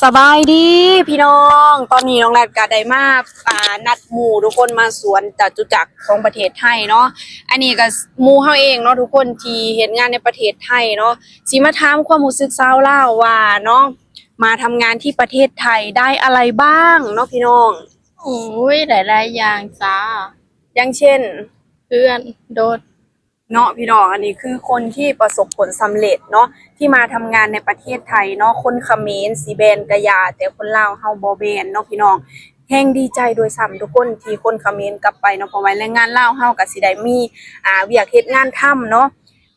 ສະບາຍດີພີ່ນ້ອງ, ຕອນນີ້ນ້ອງລັດກະໄດ້ມາ ອ່າ ນັດໝູ່ທຸກຄົນມາສວນຈະຕຸຈັກຂອງປະເທດໄທເນາະ. ອັນນີ້ກະໝູ່ເຮົາເອງເນາະທຸກຄົນ ທີ່ເຮັດງານໃນປະເທດໄທເນາະ, ຊິມາຖາມຄວາມຮູ້ສຶກຊາວລາວວ່າເນາະ ມາທຳງານທີ່ປະເທດໄທໄດ້ອະໄລບ້າງເນາະພີ່ນ້ອງ. ໂອ້ຍ ໄດ້ຫຼາຍຢ່າງຈ້າ. ຢ່າງເຊັ່ນ? ເຮືອນ, ລົດ. ເນາະພີ່ນ້ອງ, ອັນນີ້ຄືຄົນທີ່ປະສົບຜົນສຳເລັດເນາະ ທີ່ມາທຳງານໃນປະເທດໄທເນາະ. ຄົນຂະເໝນຊິແບນກະຢ່າ, ແຕ່ຄົນລາວເຮົາບໍ່ແບນເນາະພີ່ນ້ອງ. ແຮ່ງດີໃຈດ້ວຍຊ້ຳທຸກຄົນທີ່ຄົນຂະເໝນກັບໄປເນາະ, ເພາະວ່າແຮງງານລາວເຮົາກະຊິໄດ້ມີ ອ່າ ວຽກເຮັດງານທຳເນາະ.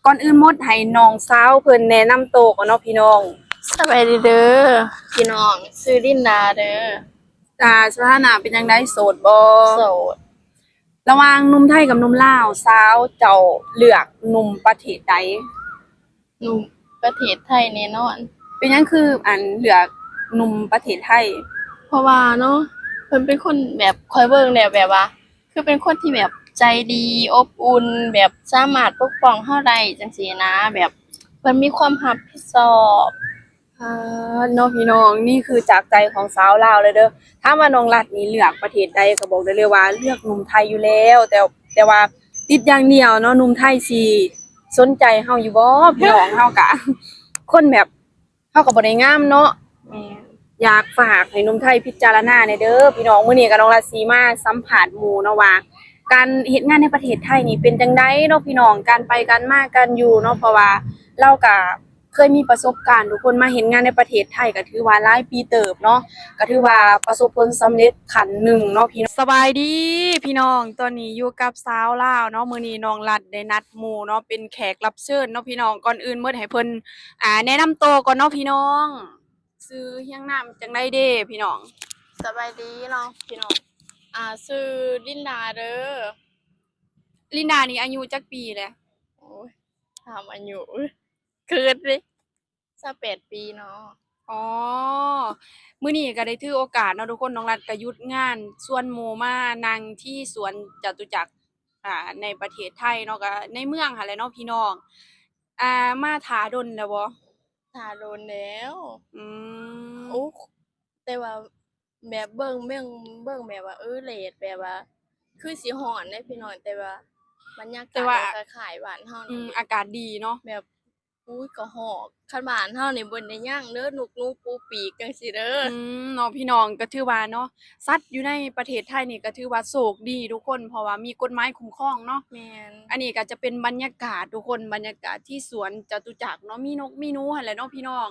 ກ່ອນອື່ນໝົດໃຫ້ນ້ອງສາວເພິ່ນແນະນຳໂຕກ່ອນເນາະພີ່ນ້ອງ. ສະບາຍດີເດີພີ່ນ້ອງ, ຊື່ລິນດາເດີ. ອ່າ ສະຖານະເປັນຈັ່ງໃດ? ໂສດບໍ່? ໂສດ. ລະຫວ່າງໜຸ່ມໄທກັບໜຸ່ມລາວ, ສາວເຈົ້າເລືອກໜຸ່ມປະເທດໃດ? ໜຸ່ມປະເທດໄທແນ່ນອນ. ເປັນຫຍັງຄື ອັນ ເລືອກໜຸ່ມປະເທດໄທ? ເພາະວ່າເນາະ ເພິ່ນເປັນຄົນແບບ ຂ້ອຍເບິ່ງແລ້ວແບບວ່າ ຄືເປັນຄົນທີ່ແບບໃຈດີ ອົບອຸ່ນ ແບບສາມາດປົກປ້ອງເຮົາໄດ້ຈັ່ງຊີ້ນະ, ແບບເພິ່ນມີຄວາມຮັບຜິດຊອບ. ອ່າ ເນາະພີ່ນ້ອງ, ນີ້ຄືຈາກໃຈຂອງສາວລາວເລີຍເດີ. ຖາມວ່ານ້ອງລັດນີ້ເລືອກປະເທດໃດ ກໍບອກໄດ້ເລີຍວ່າເລືອກໜຸ່ມໄທຢູ່ແລ້ວ, ແຕ່ ແຕ່ວ່າຕິດຢ່າງດຽວເນາະ, ໜຸ່ມໄທຊິສົນໃຈເຮົາຢູ່ບໍ່? ພີ່ນ້ອງເຮົາກະ ຄົນແບບ ເຮົາກໍບໍ່ໄດ້ງາມເນາະ. ແມ່ນ. ຢາກຝາກໃຫ້ໜຸ່ມໄທພິຈາລະນາແດ່ເດີພີ່ນ້ອງ. ມື້ນີ້ກໍນ້ອງລາຊີມາສຳພາດໝູ່ເນາະວ່າ ການເຮັດງານໃນປະເທດໄທນີ້ເປັນຈັ່ງໃດເນາະພີ່ນ້ອງ, ການໄປການມາການຢູ່ເນາະ, ເພາະວ່າລາວກໍເຄີຍມີປະສົບການ ທຸກຄົນມາເຮັດງານໃນປະເທດໄທກໍຖືວ່າຫຼາຍປີເຕີບເນາະ, ກໍຖືວ່າປະສົບຜົນສຳເລັດຂັ້ນໜຶ່ງເນາະພີ່ນ້ອງ. ສະບາຍດີພີ່ນ້ອງ, ຕອນນີ້ຢູ່ກັບສາວລາວເນາະ. ມື້ນີ້ນ້ອງລັດໄດ້ນັດໝູ່ເນາະ ເປັນແຂກຮັບເຊີນເນາະພີ່ນ້ອງ. ກ່ອນອື່ນໝົດໃຫ້ເພິ່ນ ອ່າ ແນະນຳໂຕກ່ອນເນາະພີ່ນ້ອງ. ຊື່ຮຽງນາມຈັ່ງໃດເດພີ່ນ້ອງ? ສະບາຍດີເນາະພີ່ນ້ອງ, ອ່າ ຊື່ລິນດາເດີ. ລິນດານີ້ອາຍຸຈັກປີແລ້ວ? ໂອ້ຍ ຖາມອາຍຸ ເຂີນເດ້. ຊາວແປດປີເນາະ. ອໍ ມື້ນີ້ກໍໄດ້ຖືໂອກາດເນາະທຸກຄົນ, ນ້ອງລັດກໍຢຸດງານຊວນໝູ່ມານັ່ງທີ່ສວນຈະຕຸຈັກ ອ່າ ໃນປະເທດໄທເນາະ, ກໍໃນເມືອງຫັ້ນແຫຼະເນາະພີ່ນ້ອງ. ອ່າ ມາຖ້າດົນແລ້ວບໍ່? ຖ້າດົນແລ້ວ. ອືມ. ໂອ້ ແຕ່ວ່າແບບເບິ່ງ ເບິ່ງ ເບິ່ງແບບວ່າ ເອີ ແດດແບບວ່າຄືຊິຮ້ອນເດ້ພີ່ນ້ອງ, ແຕ່ວ່າບັນຍາກາດ ແຕ່ວ່າ ກໍຄ້າຍໆບ້ານເຮົາ ອືມ ນີ້ ອາກາດດີເນາະ. ແບບ ອຸ້ຍ ກະຮອກ. ຄັນບ້ານເຮົານີ້ບໍ່ໄດ້ຍ່າງເດີ, ນົກໜູປູປີກຈັ່ງຊີ້ເດີ. ອືມ ເນາະພີ່ນ້ອງ, ກໍຖືວ່າເນາະ ສັດຢູ່ໃນປະເທດໄທນີ້ກໍຖືວ່າໂຊກດີທຸກຄົນ, ເພາະວ່າມີກົດໝາຍຄຸ້ມຄອງເນາະ. ແມ່ນ. ອັນນີ້ກໍຈະເປັນບັນຍາກາດທຸກຄົນ, ບັນຍາກາດທີ່ສວນຈະຕຸຈັກເນາະ, ມີນົກມີໜູຫັ້ນແຫຼະເນາະພີ່ນ້ອງ.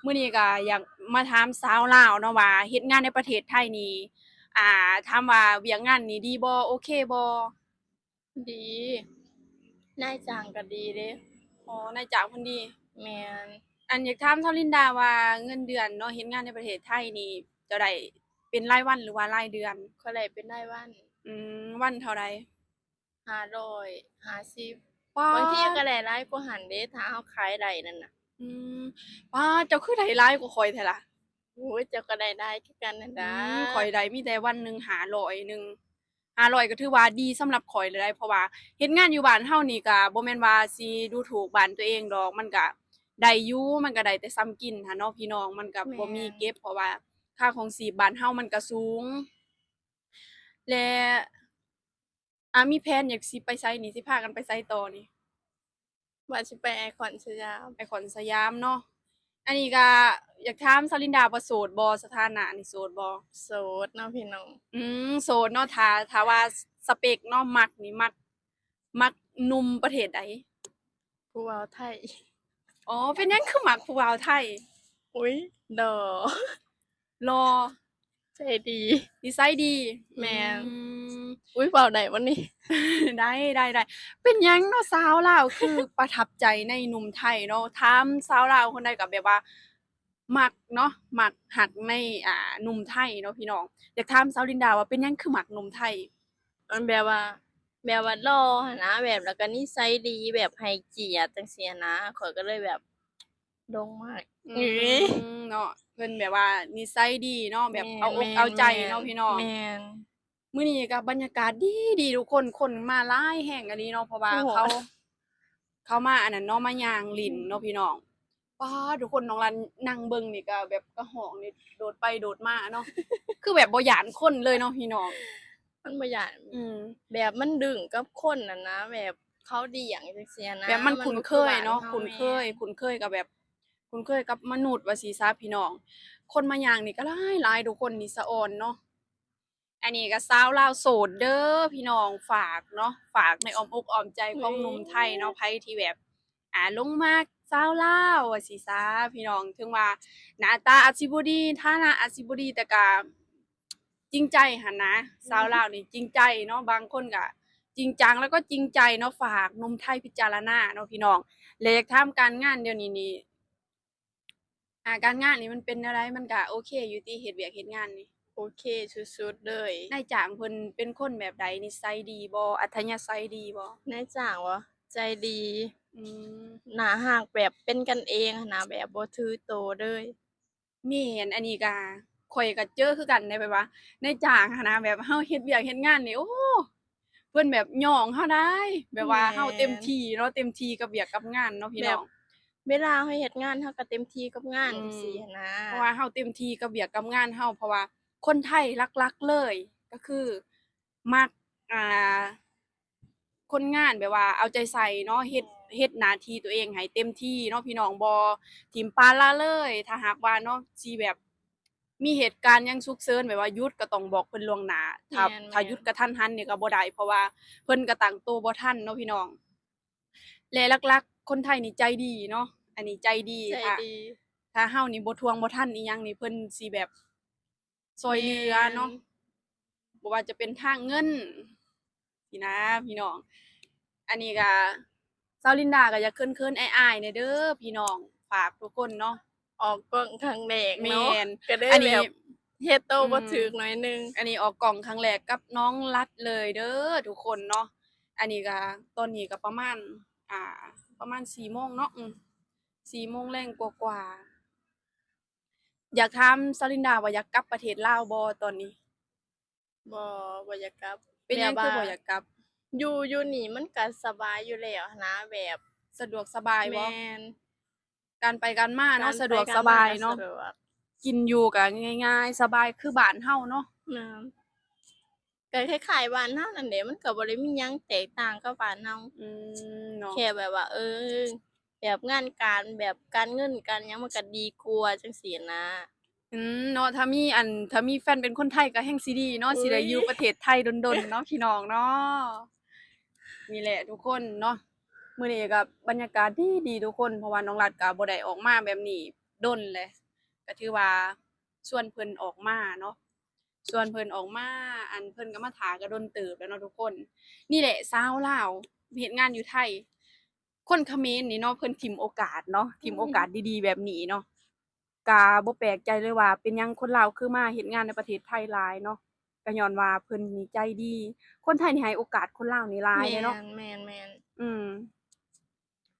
ມື້ນີ້ກໍຢາກມາຖາມສາວລາວເນາະວ່າ ເຮັດງານໃນປະເທດໄທນີ້ ອ່າ ຖາມວ່າວຽກງານນີ້ດີບໍ່? ໂອເຄບໍ່? ດີ. ນາຍຈ້າງກໍດີເດ້. ອໍ ນາຍຈ້າງເພິ່ນດີ. ແມ່ນ. ອັນ ຢາກຖາມສາວລິນດາວ່າ ເງິນເດືອນເນາະ ເຮັດງານໃນປະເທດໄທນີ້ ເຈົ້າໄດ້ເປັນລາຍວັນ ຫຼືວ່າລາຍເດືອນ? ຂ້ອຍໄດ້ເປັນລາຍວັນ. ອືມ ວັນເທົ່າໃດ? ຫ້າຮ້ອຍຫ້າສິບ. ປາດ ບາງທີກໍໄດ້ຫຼາຍກວ່າຫັ້ນເດ້ ຖ້າເຮົາຂາຍໄດ້ນັ້ນນະ. ອືມ ປາດ ເຈົ້າຄືໄດ້ຫຼາຍກວ່າຂ້ອຍແທ້ລະ? ໂອ້ຍ ເຈົ້າກໍໄດ້ຫຼາຍຄືກັນຫັ້ນດາ. ອືມ ຂ້ອຍໄດ້ມີແຕ່ວັນໜຶ່ງຫ້າຮ້ອຍໜຶ່ງ. ຫ້າຮ້ອຍກໍຖືວ່າດີສຳລັບຂ້ອຍເລີຍ, ເພາະວ່າເຮັດງານຢູ່ບ້ານເຮົານີ້ກໍບໍ່ແມ່ນວ່າຊິດູຖູກບ້ານຕົວເອງດອກ, ມັນກໍໄດ້ຢູ່, ມັນກໍໄດ້ແຕ່ສ່ຳກິນຫັ້ນເນາະພີ່ນ້ອງ, ມັນກໍບໍ່ມີເກັບ. ແມ່ນ. ເພາະວ່າຄ່າຄອງຊີບບ້ານເຮົາມັນກໍສູງ. ແລະ ອາ ມີແພນຢາກຊິໄປໃສນີ້? ຊິພາກັນໄປໃສຕໍ່ນີ້? ວ່າຊິໄປໄອຄອນສະຫຍາມ. ໄອຄອນສະຫຍາມເນາະ. ອັນນີ້ກໍຢາກຖາມສາວລິນດາວ່າໂສດບໍ່? ສະຖານະນີ້ໂສດບໍ່? ໂສດເນາະພີ່ນ້ອງ. ອືມ ໂສດເນາະ. ຖ້າ ຖ້າວ່າສະເປັກເນາະ ມັກນີ້ ມັກ ມັກໜຸ່ມປະເທດໃດ? ຜູ້ບ່າວໄທ. ອໍ ເປັນຫຍັງຄືມັກຜູ້ບ່າວໄທ? ອຸ້ຍ ຫຼໍ່. ຫຼໍ່ ໃຈດີ ນິໄສດີ. ແມ່ນ. ອືມ ອຸ້ຍ ເວົ້າໄດ້ບໍ່ນີ້? ໄດ້ ໄດ້ ໄດ້. ເປັນຫຍັງເນາະ ສາວລາວຄືປະທັບໃຈໃນໜຸ່ມໄທເນາະ? ຖາມສາວລາວຄົນໃດກໍແບບວ່າມັກເນາະ ມັກຮັກໃນ ອ່າ ໜຸ່ມໄທເນາະພີ່ນ້ອງ. ຢາກຖາມສາວລິນດາວ່າເປັນຫຍັງຄືມັກໜຸ່ມໄທ? ມັນແບບວ່າ ແບບວ່າຫຼໍ່ຫັ້ນນະ ແບບ ແລ້ວກໍນິໄສດີ ແບບໃຫ້ກຽດຈັ່ງຊີ້ນະ ຂ້ອຍກໍເລີຍແບບຫຼົງມັກ. ອືມ ເນາະ ເພິ່ນແບບວ່ານິໄສດີເນາະ ແບບ ແມ່ນ ເອົາອົກເອົາໃຈເນາະ ແມ່ນ ພີ່ນ້ອງ. ແມ່ນ. ມື້ນີ້ກໍບັນຍາກາດດີໆ ທຸກຄົນ ຄົນມາຫຼາຍແຮງອີ່ຫຼີເນາະ ເພາະວ່າ ໂອ້ ເຂົາ ເຂົາມາອັນນັ້ນເນາະ ມາຍ່າງຫຼິ້ນເນາະ ອືມ ພີ່ນ້ອງ. ປ້າ ທຸກຄົນ ນ້ອງລັນນັ່ງເບິ່ງນີ້ກໍແບບກະຮ້ອງນີ້ໂດດໄປໂດດມາເນາະ ຄືແບບບໍ່ຢ້ານຄົນເລີຍເນາະພີ່ນ້ອງ. ມັນບໍ່ຢ້ານ ອືມ ແບບມັນດຶງກັບຄົນຫັ້ນນະ ແບບເຂົາລ້ຽງຈັ່ງຊີ້ນະ ແບບມັນຄຸ້ນເຄີຍເນາະ ຄຸ້ນເຄີຍ ຄຸ້ນເຄີຍກັບແບບ ຄຸ້ນເຄີຍກັບມະນຸດວ່າຊີ້ຊະພີ່ນ້ອງ. ຄົນມາຍ່າງນີ້ກໍຫຼາຍໆ ທຸກຄົນ ນິສະອອນເນາະ. ອັນນີ້ກໍສາວລາວໂສດເດີພີ່ນ້ອງ ຝາກເນາະ ຝາກໃນອ້ອມອົກອ້ອມໃຈຂອງໜຸ່ມໄທເນາະ ໃຜທີ່ແບບ ອ່າ ຫຼົງມັກສາວລາວວ່າຊີ້ຊະພີ່ນ້ອງ ເຖິງວ່າໜ້າຕາອາດຊິບໍ່ດີ ຖານະອາດຊິບໍ່ດີ ແຕ່ກໍຈິງໃຈຫັ້ນນະ ສາວລາວນີ້ຈິງໃຈເນາະ ບາງຄົນກໍຈິງຈັງ ແລ້ວກໍຈິງໃຈເນາະ. ຝາກໜຸ່ມໄທພິຈາລະນາເນາະພີ່ນ້ອງ. ແລະ ຢາກຖາມການງານດຽວນີ້ນີ້ ອ່າ ການງານນີ້ມັນເປັນແນວໃດ? ມັນກະໂອເຄຢູ່ຕິ ເຮັດວຽກເຮັດງານນີ້? ໂອເຄສຸດໆເລີຍ. ນາຍຈ້າງເພິ່ນເປັນຄົນແບບໃດ? ນິໄສດີບໍ່? ອັດທະຍາໄສດີບໍ່? ນາຍຈ້າງຫວາ? ໃຈດີ. ອືມ ໜ້າຮັກ ແບບເປັນກັນເອງຫັ້ນນະ ແບບບໍ່ຖືໂຕເລີຍ. ແມ່ນ ອັນນີ້ກະຂ້ອຍກະເຈີຄືກັນເດ້ ແບບວ່ານາຍຈ້າງຫັ້ນນະ ແບບເຮົາເຮັດວຽກເຮັດງານນີ້ ໂອ້ ເພິ່ນແບບຍ້ອງເຮົາໄດ໋ ແບບວ່າເຮົາເຕັມທີ່ເນາະ ເຕັມທີ່ກັບວຽກກັບງານເນາະພີ່ນ້ອງ. ເວລາເຮົາເຮັດງານ ເຮົາກໍເຕັມທີ່ກັບງານ ອືມ ຈັ່ງຊີ້ຫັ້ນນະ ເພາະວ່າເຮົາເຕັມທີ່ກັບວຽກກັບງານເຮົາ ເພາະວ່າຄົນໄທຫຼັກໆເລີຍກໍຄືມັກ ອ່າ ຄົນງານແບບວ່າເອົາໃຈໃສ່ເນາະ ເຮັດ ເຮັດໜ້າທີ່ຕົວເອງໃຫ້ເຕັມທີ່ເນາະພີ່ນ້ອງ ບໍ່ຖິ້ມປະລະເລີຍ. ຖ້າຫາກວ່າເນາະ ຊິແບບມີເຫດການຫຍັງສຸກເສີນ ແບບວ່າຢຸດກໍຕ້ອງບອກເພິ່ນລ່ວງໜ້າ ຖ້າ ຖ້າຢຸດກະທັນຫັນນີ້ກໍບໍ່ໄດ້ ເພາະວ່າເພິ່ນກໍຕັ້ງໂຕບໍ່ທັນເນາະພີ່ນ້ອງ. ແລະ ຫຼັກໆຄົນໄທນີ້ໃຈດີເນາະ ອັນນີ້ໃຈດີ ໃຈດີ ຖ້າ ຖ້າເຮົານີ້ບໍ່ທວງບໍ່ທັນອີ່ຫຍັງນີ້ ເພິ່ນຊິແບບ ຊ່ອຍເຫຼືອເນາະ ແມ່ນ ບໍ່ວ່າຈະເປັນທາງເງິນຊີ້ນະພີ່ນ້ອງ. ອັນນີ້ກະ ສາວລິນດາກະຢາກເຂີນໆ ອາຍໆແດ່ເດີພີ່ນ້ອງ ຝາກທຸກຄົນເນາະ. ອອກກ້ອງຄັ້ງແລກເນາະ ແມ່ນ ກໍເລີຍ ອັນນີ້ ແບບເຮັດໂຕບໍ່ຖືກໜ້ອຍໜຶ່ງ. ອືມ ອັນນີ້ອອກກ້ອງຄັ້ງແລກກັບນ້ອງລັດເລີຍເດີທຸກຄົນເນາະ. ອັນນີ້ກະ ຕອນນີ້ກະປະມານ ອ່າ ປະມານສີ່ໂມງເນາະ ອືມ ສີ່ໂມງແລງກວ່າໆ. ຢາກຖາມສາວລິນດາວ່າຢາກກັບປະເທດລາວບໍ່ຕອນນີ້? ບໍ່ ບໍ່ຢາກກັບ. ເປັນຫຍັງຄືບໍ່ຢາກກັບ? ຢູ່ ຢູ່ນີ້ມັນກະສະບາຍຢູ່ແລ້ວຫັ້ນນະ ແບບສະດວກສະບາຍບໍ່? ແມ່ນ ການໄປການມາເນາະ ການໄປການມາ ສະດວກສະບາຍເນາະ ສະດວກ ກິນຢູ່ກະງ່າຍໆ ສະບາຍຄືບ້ານເຮົາເນາະ. ແມ່ນ. ກໍຄ້າຍໆບ້ານເຮົານັ້ນແຫຼະ ມັນກໍບໍ່ໄດ້ມີຫຍັງແຕກຕ່າງກັບບ້ານເຮົາ. ອືມ ເນາະ ແຄ່ແບບວ່າ ເອີ ແບບງານການ ແບບການເງິນການຫຍັງ ມັນກໍດີກວ່າຈັ່ງຊີ້ນະ. ອືມ ເນາະ ຖ້າມີອັນ ຖ້າມີແຟນເປັນຄົນໄທກໍແຮ່ງຊິດີເນາະ ໂອ້ຍ ຊິໄດ້ຢູ່ປະເທດໄທດົນໆເນາະ ພີ່ນ້ອງເນາະ. ນີ້ແຫຼະທຸກຄົນເນາະ ມື້ນີ້ກໍບັນຍາກາດດີໆທຸກຄົນ ເພາະວ່ານ້ອງລັດກໍບໍ່ໄດ້ອອກມາແບບນີ້ດົນແຫຼະ ກໍຖືວ່າຊວນເພິ່ນອອກມາເນາະ. ຊວນເພິ່ນອອກມາ ອັນ ເພິ່ນກໍມາຖ້າກໍດົນເຕີບແລ້ວເນາະທຸກຄົນ. ນີ້ແຫຼະ ຊາວລາວເຮັດງານຢູ່ໄທ ຄົນຂະເໝນນີ້ເນາະ ເພິ່ນຖິ້ມໂອກາດເນາະ ຖິ້ມໂອກາດດີໆແບບນີ້ເນາະ. ກໍບໍ່ແປກໃຈເລີຍວ່າເປັນຫຍັງຄົນລາວຄືມາເຮັດງານໃນປະເທດໄທຫຼາຍເນາະ ກໍຍ້ອນວ່າເພິ່ນນີ້ໃຈດີ. ຄົນໄທນີ້ໃຫ້ໂອກາດຄົນລາວນີ້ຫຼາຍເດ້ເນາະ. ແມ່ນໆໆ ອືມ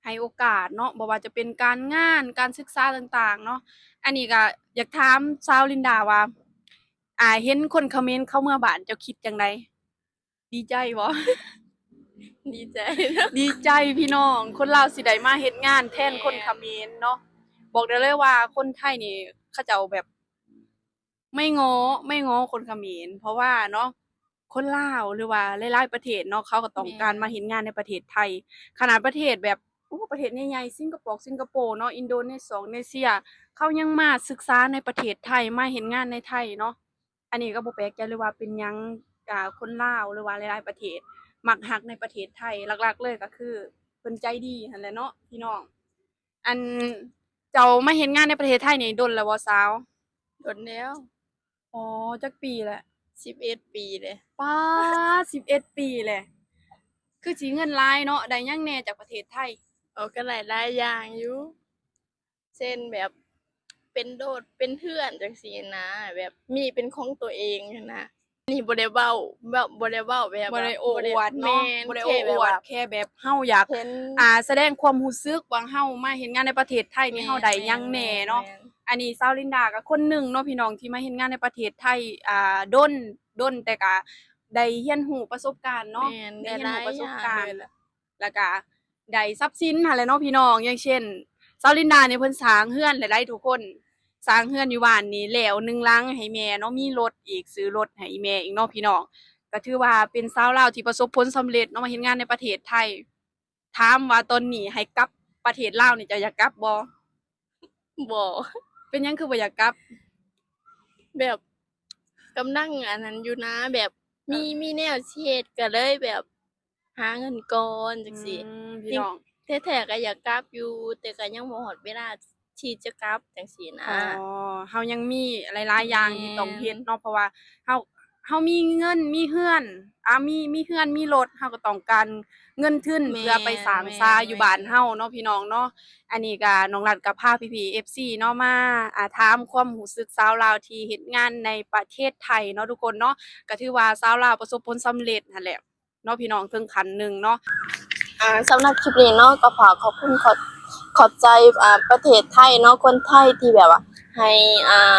ໃຫ້ໂອກາດເນາະ ບໍ່ວ່າຈະເປັນການງານ ການສຶກສາຕ່າງໆເນາະ. ອັນນີ້ກໍຢາກຖາມສາວລິນດາວ່າ ອ່າ ເຫັນຄົນຂະເໝນເຂົ້າເມືອບ້ານ ເຈົ້າຄິດຈັ່ງໃດ? ດີໃຈບໍ່? ດີໃຈ ດີໃຈພີ່ນ້ອງ ຄົນລາວຊິໄດ້ມາເຮັດງານແທນຄົນຂະເໝນເນາະ. ບອກໄດ້ເລີຍວ່າຄົນໄທນີ້ເຂົາເຈົ້າແບບ ໄມ່ງໍ ໄມ່ງໍຄົນຂະເໝນ ເພາະວ່າເນາະ ຄົນລາວ ຫຼືວ່າຫຼາຍໆປະເທດເນາະ ເຂົາກໍຕ້ອງການມາເຮັດງານໃນປະເທດໄທ. ຂະໜາດປະເທດແບບ ໂອ້ ປະເທດໃຫຍ່ໆ ສິງກະປອກ ສິງກະໂປເນາະ ອິນໂດເນຊອງເນເຊຍ ເຂົາຍັງມາສຶກສາໃນປະເທດໄທ ມາເຮັດງານໃນໄທເນາະ. ອັນນີ້ກໍບໍ່ແປກໃຈເລີຍວ່າເປັນຫຍັງ ອ່າ ຄົນລາວ ຫຼືວ່າຫຼາຍໆປະເທດ ມັກຮັກໃນປະເທດໄທ ຫຼັກໆເລີຍກໍຄືເພິ່ນໃຈດີຫັ້ນແຫຼະເນາະ ພີ່ນ້ອງ. ອັນ ເຈົ້າມາເຮັດງານໃນປະເທດໄທນີ້ດົນແລ້ວບໍ່ສາວ? ດົນແລ້ວ. ອໍ ຈັກປີແລ້ວ? ສິບເອັດປີແລ້ວ. ປາດ ສິບເອັດປີແລ້ວ ຄືຊິເງິນຫຼາຍເນາະ. ໄດ້ຫຍັງແດ່ຈາກປະເທດໄທ? ເອົາ ກໍໄດ້ຫຼາຍຢ່າງຢູ່ ເຊັ່ນແບບເປັນລົດເປັນເຮືອນຈັ່ງຊີ້ນະ ແບບມີເປັນຂອງຕົວເອງຫັ້ນນະ. ນີ້ບໍ່ໄດ້ເວົ້າ ແບບ ບໍ່ໄດ້ເວົ້າແບບ ບໍ່ໄດ້ໂອ້ອວດເນາະ ບໍ່ໄດ້ໂອ້ອວດ ແຄ່ແບບເຮົາຢາກ ອ່າ ສະແດງຄວາມຮູ້ສຶກວ່າເຮົາມາເຮັດງານໃນປະເທດໄທນີ້ ເຮົາໄດ້ຫຍັງແດ່ເນາະ. ອັນນີ້ສາວລິນດາກໍຄົນໜຶ່ງເນາະ ພີ່ນ້ອງ ທີ່ມາເຮັດງານໃນປະເທດໄທ ອ່າ ດົນ ດົນ ແຕ່ກໍໄດ້ຮຽນຮູ້ປະສົບການເນາະ ໄດ້ຮຽນຮູ້ປະສົບການ ແລ້ວກະໄດ້ຊັບສິນຫັ້ນແຫຼະເນາະພີ່ນ້ອງ ຢ່າງເຊັ່ນ ສາວລິນດານີ້ເພິ່ນສ້າງເຮືອນແລ້ວໃດ໋ທຸກຄົນ. ສ້າງເຮືອນຢູ່ບ້ານນີ້ແລ້ວໜຶ່ງຫຼັງໃຫ້ແມ່ເນາະ, ມີລົດອີກ, ຊື້ລົດໃຫ້ອີແມ່ອີກເນາະພີ່ນ້ອງ. ກໍຖືວ່າເປັນຊາວລາວທີ່ປະສົບຜົນສຳເລັດເນາະ, ມາເຮັດງານໃນປະເທດໄທ. ຖາມວ່າຕອນນີ້ໃຫ້ກັບປະເທດລາວນີ້ ເຈົ້າຢາກກັບບໍ່? ບໍ່. ເປັນຫຍັງຄືບໍ່ຢາກກັບ? ແບບກຳລັງອັນນັ້ນຢູ່ນະ, ແບບມີ ມີແນວຊິເຮັດ ກໍເລີຍແບບຫາເງິນກ່ອນຈັ່ງຊີ້. ອືມ ພີ່ນ້ອງ ແທ້ໆກໍຢາກກັບຢູ່ ແຕ່ກໍຍັງບໍ່ຮອດເວລາທີ່ຈະກັບຈັ່ງຊີ້ນະ. ອໍ ເຮົາຍັງມີຫຼາຍໆຢ່າງທີ່ຕ້ອງເຮັດເນາະ, ເພາະວ່າເຮົາ ເຮົາມີເງິນ ມີເຮືອນ ອາ ມີ ມີເຮືອນ ມີລົດ ເຮົາກໍຕ້ອງການເງິນທຶນ ແມ່ນ ເພື່ອໄປສ້າງຊາຢູ່ບ້ານເຮົາເນາະ ແມ່ນ ພີ່ນ້ອງເນາະ. ອັນນີ້ກໍນ້ອງລັດກໍພາພີ່ໆ ເອັຟຊີ ເນາະ ມາ ອາ ຖາມຄວາມຮູ້ສຶກຊາວລາວທີ່ເຮັດງານໃນປະເທດໄທເນາະທຸກຄົນເນາະ. ກໍຖືວ່າຊາວລາວປະສົບຜົນສຳເລັດຫັ້ນແຫຼະເນາະ ພີ່ນ້ອງ ເຖິງຂັ້ນໜຶ່ງເນາະ. ອ່າ ສຳລັບຄລິບນີ້ເນາະ ກໍຝາກຂອບຄຸນ ຂອບ ຂອບໃຈ ອ່າ ປະເທດໄທເນາະ, ຄົນໄທທີ່ແບບວ່າໃຫ້ ອ່າ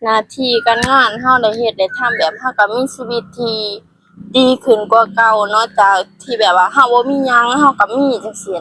ໜ້າທີ່ການງານເຮົາໄດ້ເຮັດໄດ້ທຳ, ແບບເຮົາກໍມີຊີວິດທີ່ດີຂຶ້ນກວ່າເກົ່າເນາະ, ຈາກທີ່ແບບວ່າເຮົາບໍ່ມີຫຍັງ ເຮົາກໍມີຈັ່ງຊີ້.